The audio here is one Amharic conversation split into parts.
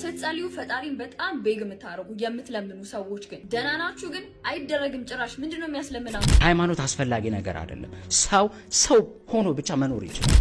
ስትጸልዩ ፈጣሪን በጣም beg የምታደርጉ፣ የምትለምኑ ሰዎች ግን ደህና ናችሁ? ግን አይደረግም ጭራሽ። ምንድን ነው የሚያስለምናችሁ? ሃይማኖት አስፈላጊ ነገር አይደለም። ሰው ሰው ሆኖ ብቻ መኖር ይችላል።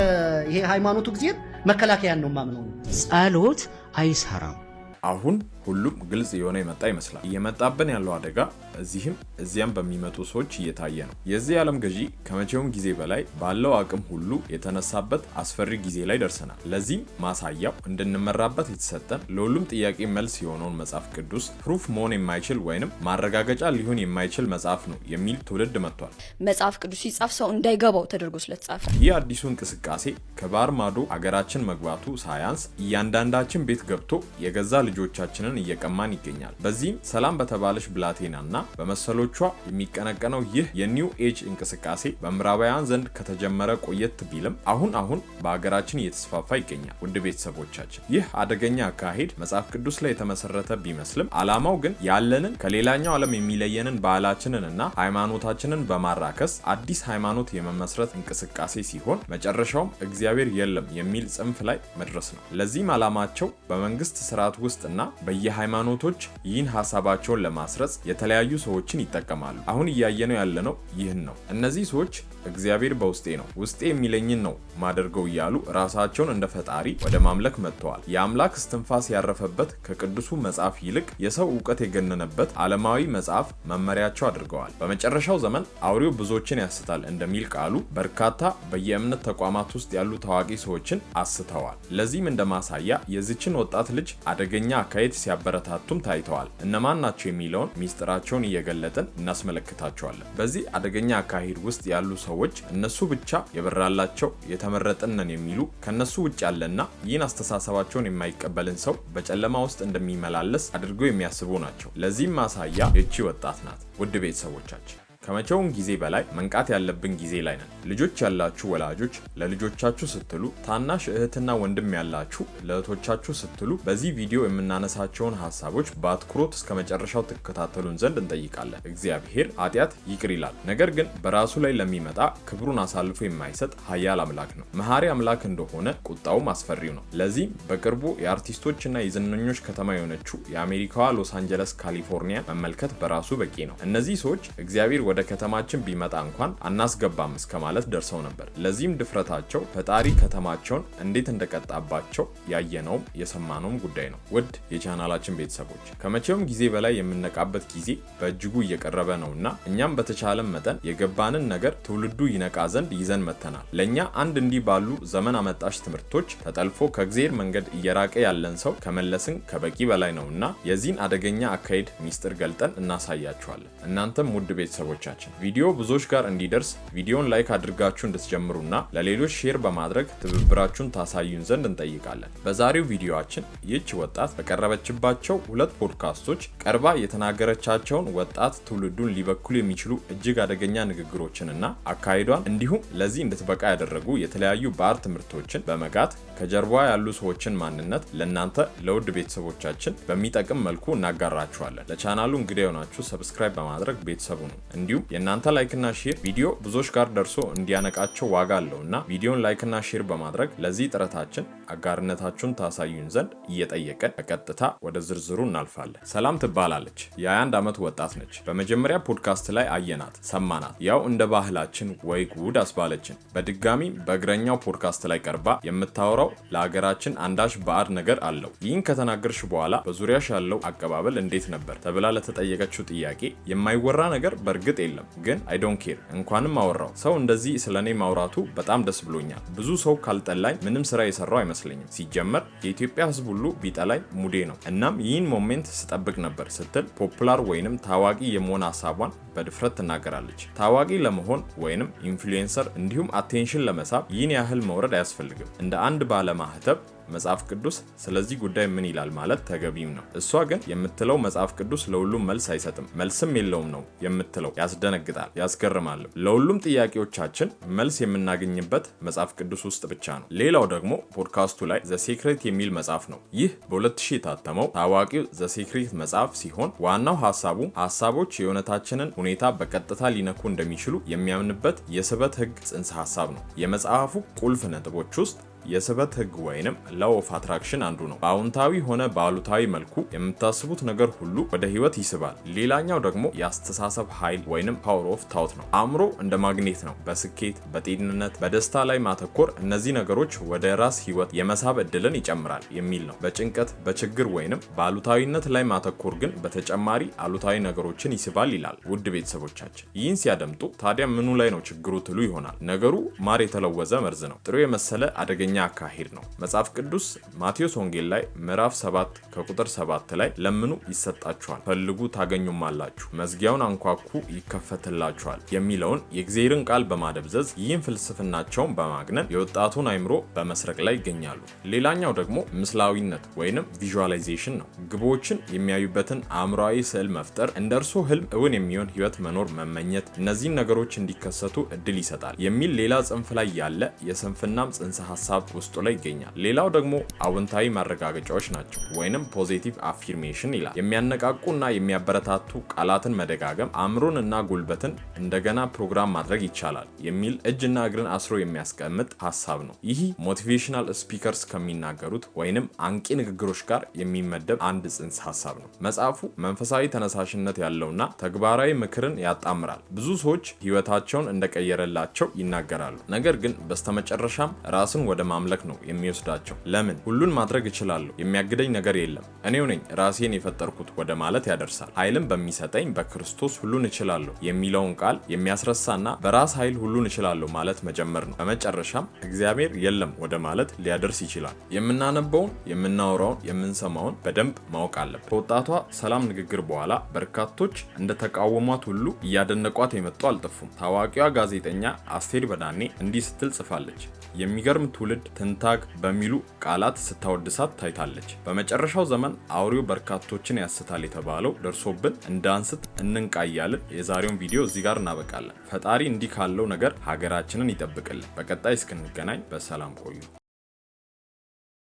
ይሄ ሃይማኖቱ ጊዜ መከላከያን ነው የማምነው። ጸሎት አይሰራም። አሁን ሁሉም ግልጽ የሆነ የመጣ ይመስላል። እየመጣብን ያለው አደጋ እዚህም እዚያም በሚመጡ ሰዎች እየታየ ነው። የዚህ ዓለም ገዢ ከመቼውም ጊዜ በላይ ባለው አቅም ሁሉ የተነሳበት አስፈሪ ጊዜ ላይ ደርሰናል። ለዚህም ማሳያው እንድንመራበት የተሰጠን ለሁሉም ጥያቄ መልስ የሆነውን መጽሐፍ ቅዱስ proof መሆን የማይችል ወይንም ማረጋገጫ ሊሆን የማይችል መጽሐፍ ነው የሚል ትውልድ መጥቷል። መጽሐፍ ቅዱስ ሲጻፍ ሰው እንዳይገባው ተደርጎ ስለተጻፈ። ይህ አዲሱ እንቅስቃሴ ከባህር ማዶ አገራችን መግባቱ ሳያንስ እያንዳንዳችን ቤት ገብቶ የገዛ ልጆቻችንን እየቀማን ይገኛል። በዚህም ሰላም በተባለች ብላቴናና በመሰሎቿ የሚቀነቀነው ይህ የ New Age እንቅስቃሴ በምዕራባውያን ዘንድ ከተጀመረ ቆየት ቢልም አሁን አሁን በሀገራችን እየተስፋፋ ይገኛል። ውድ ቤተሰቦቻችን፣ ይህ አደገኛ አካሄድ መጽሐፍ ቅዱስ ላይ የተመሰረተ ቢመስልም ዓላማው ግን ያለንን ከሌላኛው ዓለም የሚለየንን ባህላችንን እና ሃይማኖታችንን በማራከስ አዲስ ሃይማኖት የመመስረት እንቅስቃሴ ሲሆን መጨረሻውም እግዚአብሔር የለም የሚል ጽንፍ ላይ መድረስ ነው። ለዚህም ዓላማቸው በመንግስት ስርዓት ውስጥና በየሃይማኖቶች ይህን ሀሳባቸውን ለማስረጽ የተለያዩ ሰዎችን ይጠቀማሉ። አሁን እያየነው ያለነው ይህን ነው። እነዚህ ሰዎች እግዚአብሔር በውስጤ ነው፣ ውስጤ የሚለኝን ነው ማደርገው እያሉ ራሳቸውን እንደ ፈጣሪ ወደ ማምለክ መጥተዋል። የአምላክ እስትንፋስ ያረፈበት ከቅዱሱ መጽሐፍ ይልቅ የሰው እውቀት የገነነበት ዓለማዊ መጽሐፍ መመሪያቸው አድርገዋል። በመጨረሻው ዘመን አውሬው ብዙዎችን ያስታል እንደሚል ቃሉ በርካታ በየእምነት ተቋማት ውስጥ ያሉ ታዋቂ ሰዎችን አስተዋል። ለዚህም እንደ ማሳያ የዚችን ወጣት ልጅ አደገኛ አካሄድ ሲያበረታቱም ታይተዋል። እነማን ናቸው የሚለውን ሚስጥራቸውን እየገለጥን እናስመለክታቸዋለን። በዚህ አደገኛ አካሄድ ውስጥ ያሉ ሰዎች እነሱ ብቻ የበራላቸው፣ የተመረጥን ነን የሚሉ፣ ከነሱ ውጭ ያለና ይህን አስተሳሰባቸውን የማይቀበልን ሰው በጨለማ ውስጥ እንደሚመላለስ አድርገው የሚያስቡ ናቸው። ለዚህም ማሳያ ይቺ ወጣት ናት። ውድ ቤተሰቦቻችን፣ ከመቼውም ጊዜ በላይ መንቃት ያለብን ጊዜ ላይ ነን። ልጆች ያላችሁ ወላጆች ለልጆቻችሁ ስትሉ፣ ታናሽ እህትና ወንድም ያላችሁ ለእህቶቻችሁ ስትሉ በዚህ ቪዲዮ የምናነሳቸውን ሀሳቦች በአትኩሮት እስከ መጨረሻው ትከታተሉን ዘንድ እንጠይቃለን። እግዚአብሔር ኃጢአት ይቅር ይላል፣ ነገር ግን በራሱ ላይ ለሚመጣ ክብሩን አሳልፎ የማይሰጥ ኃያል አምላክ ነው። መሐሪ አምላክ እንደሆነ ቁጣውም አስፈሪው ነው። ለዚህም በቅርቡ የአርቲስቶችና የዝነኞች ከተማ የሆነችው የአሜሪካዋ ሎስ አንጀለስ ካሊፎርኒያ መመልከት በራሱ በቂ ነው። እነዚህ ሰዎች እግዚአብሔር ወደ ከተማችን ቢመጣ እንኳን አናስገባም እስከ ማለት ደርሰው ነበር። ለዚህም ድፍረታቸው ፈጣሪ ከተማቸውን እንዴት እንደቀጣባቸው ያየነውም የሰማነውም ጉዳይ ነው። ውድ የቻናላችን ቤተሰቦች፣ ከመቼውም ጊዜ በላይ የምንነቃበት ጊዜ በእጅጉ እየቀረበ ነውና እኛም በተቻለን መጠን የገባንን ነገር ትውልዱ ይነቃ ዘንድ ይዘን መጥተናል። ለእኛ አንድ እንዲህ ባሉ ዘመን አመጣሽ ትምህርቶች ተጠልፎ ከእግዚአብሔር መንገድ እየራቀ ያለን ሰው ከመለስን ከበቂ በላይ ነውና የዚህን አደገኛ አካሄድ ሚስጥር ገልጠን እናሳያችኋለን። እናንተም ውድ ቤተሰቦቻችን፣ ቪዲዮ ብዙዎች ጋር እንዲደርስ ቪዲዮን like አድርጋችሁ እንድትጀምሩና ለሌሎች share በማድረግ ትብብራችሁን ታሳዩን ዘንድ እንጠይቃለን። በዛሬው ቪዲዮአችን ይህች ወጣት በቀረበችባቸው ሁለት ፖድካስቶች ቀርባ የተናገረቻቸውን ወጣት ትውልዱን ሊበክሉ የሚችሉ እጅግ አደገኛ ንግግሮችንና አካሄዷን እንዲሁም ለዚህ እንድትበቃ ያደረጉ የተለያዩ ባዕድ ትምህርቶችን በመጋት ከጀርባዋ ያሉ ሰዎችን ማንነት ለእናንተ ለውድ ቤተሰቦቻችን በሚጠቅም መልኩ እናጋራችኋለን። ለቻናሉ እንግዳ የሆናችሁ subscribe በማድረግ ቤተሰቡ ነው። እንዲሁም የእናንተ like ና share ቪዲዮ ብዙዎች ጋር ደርሶ እንዲያነቃቸው ዋጋ አለውና ቪዲዮን like ና share በማድረግ ለዚህ ጥረታችን አጋርነታችሁን ታሳዩን ዘንድ እየጠየቀን በቀጥታ ወደ ዝርዝሩ እናልፋለን። ሰላም ትባላለች። የ21 ዓመት ወጣት ነች። በመጀመሪያ ፖድካስት ላይ አየናት፣ ሰማናት። ያው እንደ ባህላችን ወይ ጉድ አስባለችን። በድጋሚ በእግረኛው ፖድካስት ላይ ቀርባ የምታወራው ለሀገራችን አንዳች ባዕድ ነገር አለው። ይህን ከተናገርሽ በኋላ በዙሪያሽ ያለው አቀባበል እንዴት ነበር ተብላ ለተጠየቀችው ጥያቄ የማይወራ ነገር በእርግጥ የለም፣ ግን I don't care፣ እንኳንም አወራው። ሰው እንደዚህ ስለኔ ማውራቱ በጣም ደስ ብሎኛል። ብዙ ሰው ካልጠላኝ ምንም ስራ የሰራው አይመስለኝም። ሲጀመር የኢትዮጵያ ሕዝብ ሁሉ ቢጠላኝ ሙዴ ነው። እናም ይህን moment ስጠብቅ ነበር ስትል popular ወይንም ታዋቂ የመሆን ሀሳቧን በድፍረት ትናገራለች። ታዋቂ ለመሆን ወይንም influencer እንዲሁም attention ለመሳብ ይህን ያህል መውረድ አያስፈልግም። እንደ አንድ ባለማህተብ መጽሐፍ ቅዱስ ስለዚህ ጉዳይ ምን ይላል ማለት ተገቢም ነው። እሷ ግን የምትለው መጽሐፍ ቅዱስ ለሁሉም መልስ አይሰጥም፣ መልስም የለውም ነው የምትለው። ያስደነግጣል፣ ያስገርማልም። ለሁሉም ጥያቄዎቻችን መልስ የምናገኝበት መጽሐፍ ቅዱስ ውስጥ ብቻ ነው። ሌላው ደግሞ ፖድካስቱ ላይ The Secret የሚል መጽሐፍ ነው። ይህ በ2000 የታተመው ታዋቂው The Secret መጽሐፍ ሲሆን ዋናው ሀሳቡ ሀሳቦች የእውነታችንን ሁኔታ በቀጥታ ሊነኩ እንደሚችሉ የሚያምንበት የስበት ህግ ጽንሰ ሀሳብ ነው። የመጽሐፉ ቁልፍ ነጥቦች ውስጥ የስበት ህግ ወይንም law of attraction አንዱ ነው። በአዎንታዊ ሆነ በአሉታዊ መልኩ የምታስቡት ነገር ሁሉ ወደ ህይወት ይስባል። ሌላኛው ደግሞ የአስተሳሰብ ኃይል ወይንም power of thought ነው። አእምሮ እንደ ማግኔት ነው። በስኬት፣ በጤንነት፣ በደስታ ላይ ማተኮር እነዚህ ነገሮች ወደ ራስ ህይወት የመሳብ እድልን ይጨምራል የሚል ነው። በጭንቀት፣ በችግር ወይንም በአሉታዊነት ላይ ማተኮር ግን በተጨማሪ አሉታዊ ነገሮችን ይስባል ይላል። ውድ ቤተሰቦቻችን ይህን ሲያደምጡ ታዲያ ምኑ ላይ ነው ችግሩ ትሉ ይሆናል። ነገሩ ማር የተለወሰ መርዝ ነው። ጥሩ የመሰለ አደገኛ አካሄድ ነው። መጽሐፍ ቅዱስ ማቴዎስ ወንጌል ላይ ምዕራፍ 7 ከቁጥር 7 ላይ ለምኑ ይሰጣችኋል፣ ፈልጉ ታገኙማላችሁ፣ መዝጊያውን አንኳኩ ይከፈትላችኋል የሚለውን የእግዚአብሔርን ቃል በማደብዘዝ ይህን ፍልስፍናቸውን በማግነን የወጣቱን አይምሮ በመስረቅ ላይ ይገኛሉ። ሌላኛው ደግሞ ምስላዊነት ወይንም visualization ነው። ግቦችን የሚያዩበትን አእምሯዊ ስዕል መፍጠር፣ እንደ እርሶ ህልም እውን የሚሆን ህይወት መኖር መመኘት፣ እነዚህን ነገሮች እንዲከሰቱ እድል ይሰጣል የሚል ሌላ ጽንፍ ላይ ያለ የስንፍናም ጽንሰ ሐሳብ ውስጡ ላይ ይገኛል። ሌላው ደግሞ አዎንታዊ ማረጋገጫዎች ናቸው ወይንም positive affirmation ይላል። የሚያነቃቁና የሚያበረታቱ ቃላትን መደጋገም አእምሮን እና ጉልበትን እንደገና ፕሮግራም ማድረግ ይቻላል የሚል እጅና እግርን አስሮ የሚያስቀምጥ ሐሳብ ነው። ይህ motivational speakers ከሚናገሩት ወይንም አንቂ ንግግሮች ጋር የሚመደብ አንድ ጽንሰ ሐሳብ ነው። መጽሐፉ መንፈሳዊ ተነሳሽነት ያለውና ተግባራዊ ምክርን ያጣምራል። ብዙ ሰዎች ህይወታቸውን እንደቀየረላቸው ይናገራሉ። ነገር ግን በስተመጨረሻም ራስን ወደ ማምለክ ነው የሚወስዳቸው። ለምን ሁሉን ማድረግ እችላለሁ፣ የሚያግደኝ ነገር የለም፣ እኔው ነኝ ራሴን የፈጠርኩት ወደ ማለት ያደርሳል። ኃይልን በሚሰጠኝ በክርስቶስ ሁሉን እችላለሁ የሚለውን ቃል የሚያስረሳና በራስ ኃይል ሁሉን እችላለሁ ማለት መጀመር ነው። በመጨረሻም እግዚአብሔር የለም ወደ ማለት ሊያደርስ ይችላል። የምናነበውን፣ የምናወራውን፣ የምንሰማውን በደንብ ማወቅ አለብን። ከወጣቷ ሰላም ንግግር በኋላ በርካቶች እንደተቃወሟት ሁሉ እያደነቋት የመጡ አልጠፉም። ታዋቂዋ ጋዜጠኛ አስቴር በዳኔ እንዲህ ስትል ጽፋለች። የሚገርም ትውልድ ትንታግ በሚሉ ቃላት ስታወድሳት ታይታለች። በመጨረሻው ዘመን አውሬው በርካቶችን ያስታል የተባለው ደርሶብን እንዳንስት እንንቃያልን። የዛሬውን ቪዲዮ እዚህ ጋር እናበቃለን። ፈጣሪ እንዲህ ካለው ነገር ሀገራችንን ይጠብቅልን። በቀጣይ እስክንገናኝ በሰላም ቆዩ።